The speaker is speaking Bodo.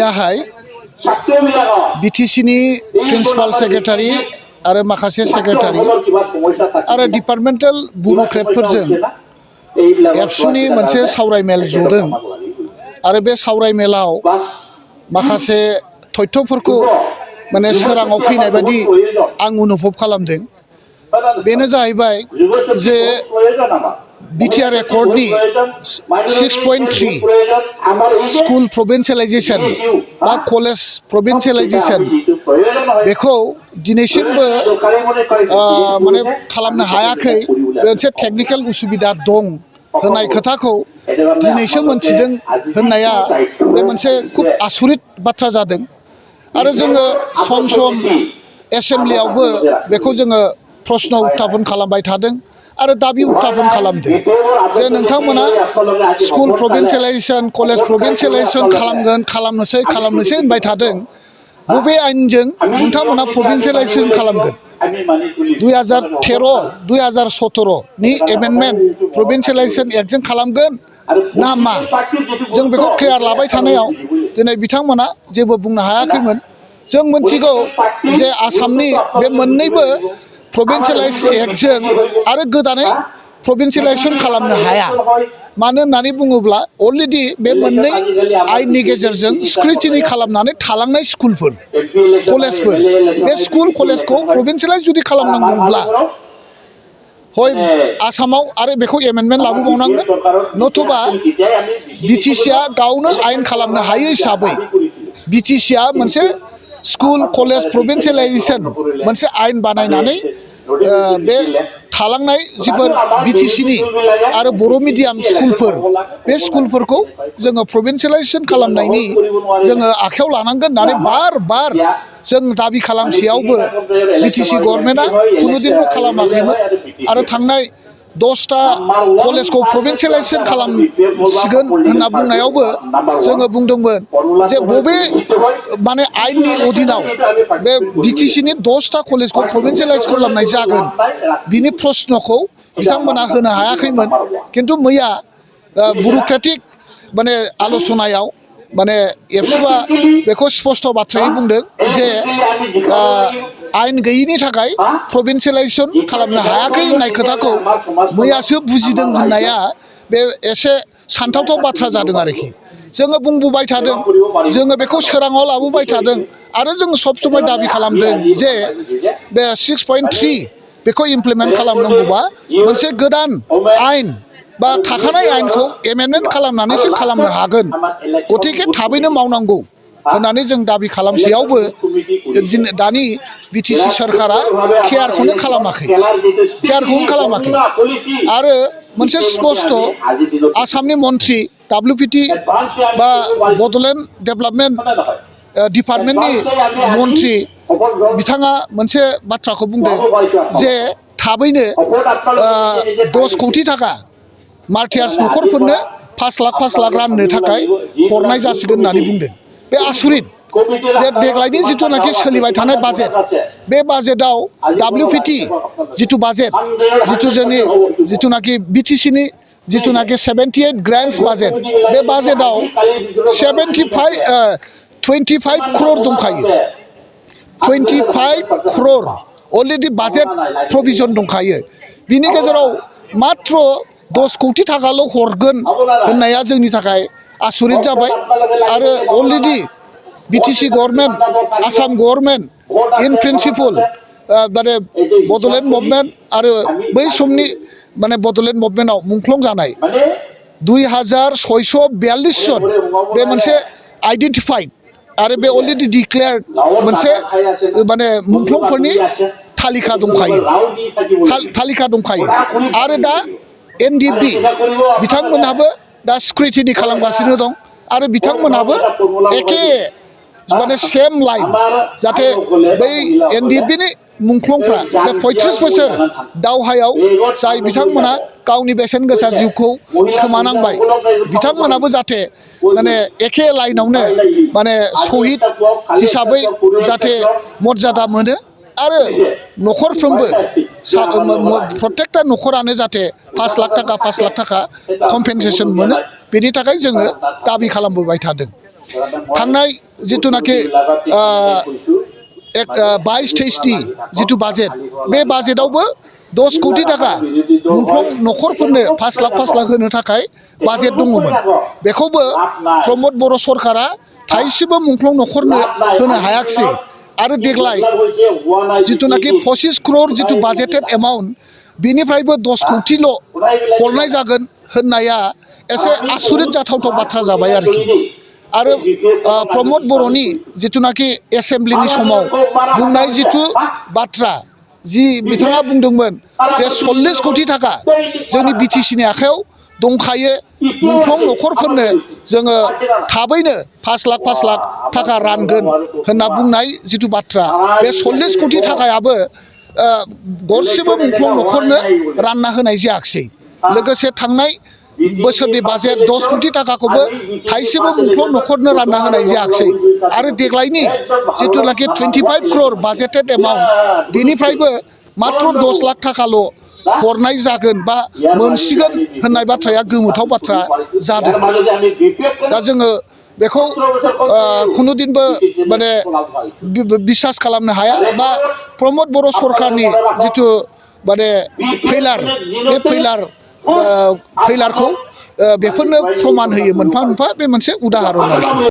मैयाहाय BTCनि प्रिन्सिपाल सेक्रेटारि आरो माखासे सेक्रेटारि आरो डिपार्टमेन्टेल ब्युरोक्रेटफोरजों एबसुनि मोनसे सावरायमेल जदों आरो बे सावरायमेलाव माखासे तथ्यफोरखौ माने सोराङाव फैनाय बायदि आं अनुभव खालामदों। बेनो जाहैबाय जे बिटिआर एकर्डनि 6.3 स्कुल प्रभिन्सियेलाइजेसन बा कलेज प्रभिन्सियेलाइजेसन बेखौ दिनैसिमबो माने खालामनो हायाखै। मोनसे टेकनिकेल उसुबिदा दं होननाय खोथाखौ दिनैसो मोनथिदों होननाया बे मोनसे खुब आसरित बाथ्रा जादों। आरो जोङो सम सम एसेम्ब्लियावबो बेखौ जोङो प्रश्न उत्थापन खालामबाय थादों आरो दाबि उत्थापन खालामदों जे नोंथांमोना स्कुल प्रभिन्सियेलाइजेसन कलेज प्रभिन्सियेलाइजेसन खालामनोसै होनबाय थादों। बबे आयेनजों नोंथांमोना प्रभिन्सियेलाइजेसन खालामगोन? 2013-2017 नि एमेन्डमेन्ट प्रभिन्सियेलाइजेसन एक्टजों खालामगोन ना मा? जों बेखौ क्लियार लाबाय थानायाव दिनै बिथांमोना जेबो बुंनो हायाखैमोन। जों मोनथिगौ जे आसामनि बे मोननैबो प्रभिन्सियेलाइज एक्टजों आरो गोदानै प्रभिन्सियेलाइजेसन खालामनो हाया। मानो होननानै बुङोब्ला अलरेडि बे मोननै आयेननि गेजेरजों स्क्रुटिनि खालामनानै थालांनाय स्कुलफोर कलेजफोर बे स्कुल कलेजखौ प्रभिन्सियेलाइज जुदि खालामनांगौब्ला हय आसामाव आरो बेखौ एमेन्डमेन्ट लाबोबावनांगोन नथुबा BTCआ गावनो आयेन खालामनो हायो हिसाबै BTCआ मोनसे स्कुल कलेज प्रभिन्सियेलाइजेसन मोनसे आयेन बानायनानै बे थालांनाय जिफोर BTCनि आरो बर' मिडियाम स्कुलफोर बे स्कुलफोरखौ जोङो प्रभिन्सियेलाइजेसन खालामनायनि जोङो आखायाव लानांगोन होननानै बार बार जों दाबि खालामसेयावबो BTC गभर्नमेन्टआ खुनुदिनबो खालामाखैमोन। आरो थांनाय 10टा कलेजखौ प्रभिन्सियेलाइजेसन खालामसिगोन होनना बुंनायावबो जोङो बुंदोंमोन जे बबे माने आयेननि अधीनाव बे BTCनि 10टा कलेजखौ प्रभिन्सियेलाइज खालामनाय जागोन बिनि प्रश्नखौ बिथांमोना होनो हायाखैमोन। किन्तु मैया ब्युरोक्रेटिक माने आलोचनायाव माने एबसुआ बेखौ स्पष्ट बाथ्रायै बुंदों जे आयेन गैयिनि थाखाय प्रभिन्सियेलाइजेसन खालामनो हायाखै होननाय खोथाखौ मैयासो बुजिदों होननाया बे एसे सानथावथाव बाथ्रा जादों आरोखि। जोङो बुंबोबाय थादों जोङो बेखौ सोराङाव लाबोबाय थादों आरो जों सब समय दाबि खालामदों जे बे 6.3 बेखौ इमप्लिमेन्ट खालामनांगौबा मोनसे गोदान आयेन बा थाखानाय आयेनखौ एमेन्डमेन्ट खालामनानैसो खालामनो हागोन। गतिके थाबैनो मावनांगौ होननानै जों दाबि खालामसेयावबो दानि BTC सरकारा केयारखौनो खालामाखै आरो मोनसे स्पष्ट आसामनि मन्थ्रि WPT बा बड'लेण्ड डेभेलपमेन्ट डिपार्टमेन्टनि मन्थ्रि बिथाङा मोनसे बाथ्राखौ बुंदों जे थाबैनो 10 कौटि थाखा मार्टियार्स न'खरफोरनो 5 लाख राननो थाखाय हरनाय जासिगोन होननानै बुंदों। बे आसरित जे देग्लायनि जिथुनाखि सोलिबाय थानाय बाजेट बे बाजेटआव WPT जिथु बाजेट जोंनि जिथुनाखि BTCनि जिथुनाखि 78 ग्रान्ट्स बाजेट बे बाजेटआव 25 crore दंखायो। 25 crore अलरेडि बाजेट प्रभिजन दंखायो। बिनि गेजेराव मात्र 10 कौटि थाखाल' हरगोन होननाया जोंनि थाखाय आसरित जाबाय। आरो already BTC government Assam government in principle माने बड'लेण्ड मुभमेन्ट आरो बै समनि माने बड'लेण्ड मुभमेन्टआव मुंख्लं जानाय 2642 जन बे मोनसे आइडेन्टिफाइड आरो बे अलरेडि डिक्लेयार्ड मोनसे माने मुंख्लंफोरनि तालिका दंखायो आरो दा NDB बिथांमोनहाबो दा स्क्रुटिनि खालामगासिनो दं आरो बिथांमोनहाबो एखे माने सेम लाइन जाहाथे बै NDBनि मुंख्लंफ्रा बे 35 बोसोर दावहायाव जाय बिथांमोना गावनि बेसेन गोसा जिउखौ खोमानांबाय बिथांमोनाबो जाहाथे माने एखे लाइनावनो माने शहीद हिसाबै जाहाथे मर्यादा मोनो आरो न'खरफ्रोमबो प्रत्येकटा न'खरानो जाहाथे 5 लाख थाखा कम्पेनसेसन मोनो बेनि थाखाय जोङो दाबि खालामबोबाय थादों। थांनाय जिथुनाखि 22-23 जिथु बाजेट बे बाजेटआवबो 10 कोटी थाखा मुंख्लं न'खरफोरनो 5 लाख होनो थाखाय बाजेट दङमोन बेखौबो प्रमद बर' सरकारा थाइसेबो मुंख्लं न'खरनो होनो हायाखिसै आरो देग्लाय जिथुनाखि 25 करोड़ जिथु बाजेटेड एमाउन्ट बिनिफ्रायबो 10 कोटील' हरनाय जागोन होननाया एसे आसुरित जाथावथाव बाथ्रा जाबाय आरोखि आरो प्रमद बर'नि जिथुनाखि एसेम्ब्लिनि समाव बुंनाय जिथु बाथ्रा जि बिथाङा बुंदोंमोन जे 40 कोटी थाखा जोंनि BTCनि आखायाव दंखायो मुंख्लं न'खरफोरनो जोङो थाबैनो 5 लाख थाखा रानगोन होनना बुंनाय जिथु बाथ्रा बे 40 कोटी थाखायाबो गरसेबो मुंख्लं न'खरनो रानना होनाय जायाखिसै लोगोसे थांनाय बोसोरनि बाजेट 10 कोटी थाखाखौबो थाइसेबो मुंख्लं न'खरनो रानना होनाय जायाखिसै आरो देग्लायनि जिथुनाखि 25 करोड़ बाजेटेड एमाउन्ट बिनिफ्रायबो मात्र 10 लाख थाखाल' हरनाय जागोन बा मोनसिगोन होननाय बाथ्राया गोमोथाव बाथ्रा जादों दा जोङो बेखौ खुनुदिनबो माने बिसास खालामनो हाया बा प्रमद बर' सरकारनि जिथु माने फैलार बे फैलारखौ बेफोरनो प्रमान होयो मोनफा मोनफा बे मोनसे उदाहरन आरोखि